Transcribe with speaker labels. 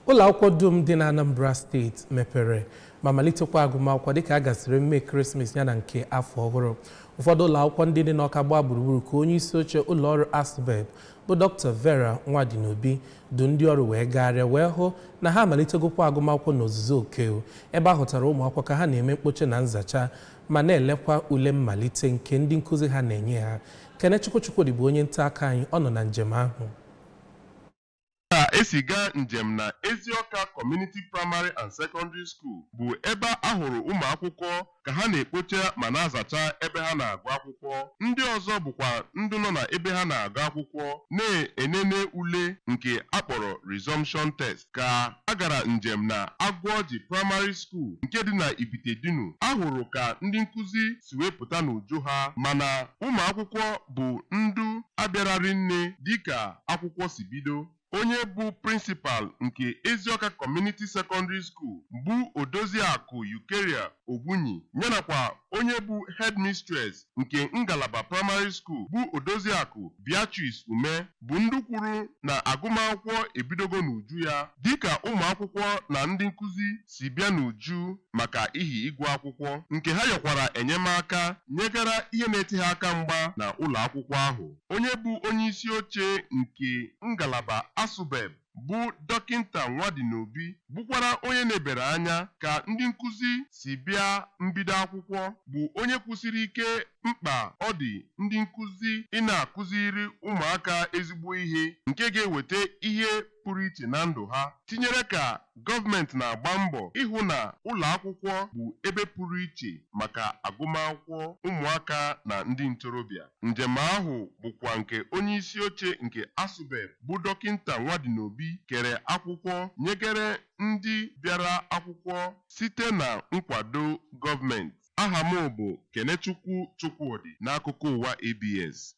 Speaker 1: Ụlọ akwụkwọ dum dị na Anambra Steeti mepere ma malitekwa agụmakwụkwọ dịka a gasịrị emume ekeresimesi ya na nke afọ ọhụrụ. Ụfọdụ ụlọ akwụkwọ ndị dị n'Awka gbaa gburugburu ka onye isi oche ụlọ ọrụ ASUBEB bụ Dr. Vera Nwadinobi du ndị ọrụ wee gagharịa wee hụ na ha amalitegokwa agụmakwụkwọ n'ozuzu oke, ebe a hụtara ụmụ akwụkwọ ka ha na-eme mkpoche na nzacha ma na-elekwa ule mmalite nke ndị nkụzi ha na-enye ha. Kenechukwu Chukwudị bụ onye nta aka anyị, ọ nọ na njem ahụ.
Speaker 2: Ka esi gaa njem na Eziọka Community Primary and Secondary School bụ ebe a hụrụ ụmụ akwụkwọ ka ha na-ekpocha ma na-azacha ebe ha na-agụ akwụkwọ. Ndị ọzọ bụkwa ndị nọ na ebe ha na-agụ akwụkwọ na-enene ule nke akpọrọ resumption test. Ka a gara njem na Agụọji Primary School nke dị na Ifitedunu, a hụrụ ka ndị nkụzi si wepụta n'uju ha, mana ụmụ akwụkwọ bụ ndu abịararị nne dịka akwụkwọ si bido. Onye bụ prịnsịpal nke Eziọka Community Secondary School bụ Odoziakụ Eucharia Ogbunyi, yanakwa onye bụ headmistress nke ngalaba primary school bụ Odoziakụ Beatrice Ume, bụ ndị kwuru na agụmakwụkwọ ebidogo n'uju ya dịka ụmụ akwụkwọ na ndị nkụzi si bịa n'uju maka ihi ịgụ akwụkwọ, nke ha yọkwara enyemaka nyegara ihe na-eti ha aka mgba na ụlọ akwụkwọ ahụ. Onye bụ onye isi oche nke ngalaba ASUBEB bụ Dọkịnta Nwadinobi bụkwara onye na-ebere anya ka ndị nkụzi si bịa mbido akwụkwọ, bụ onye kwusiri ike mkpa ọ dị ndị nkụzi ị na-akụziri ụmụaka ezigbo ihe nke ga-eweta ihe pụrụ iche na ndụ ha, tinyere ka gọọmenti na-agba mbọ ịhụ na ụlọ akwụkwọ bụ ebe pụrụ iche maka agụmakwụkwọ ụmụaka na ndị ntorobịa. Njem ahụ bụkwa nke onye isi oche nke ASUBEB bụ Dọkịnta Nwadinobi kere akwụkwọ nyegere ndị bịara akwụkwọ site na nkwado gọọmenti. Aha m bụ Kenechukwu Chukwudị n'akụkọ ụwa ABS.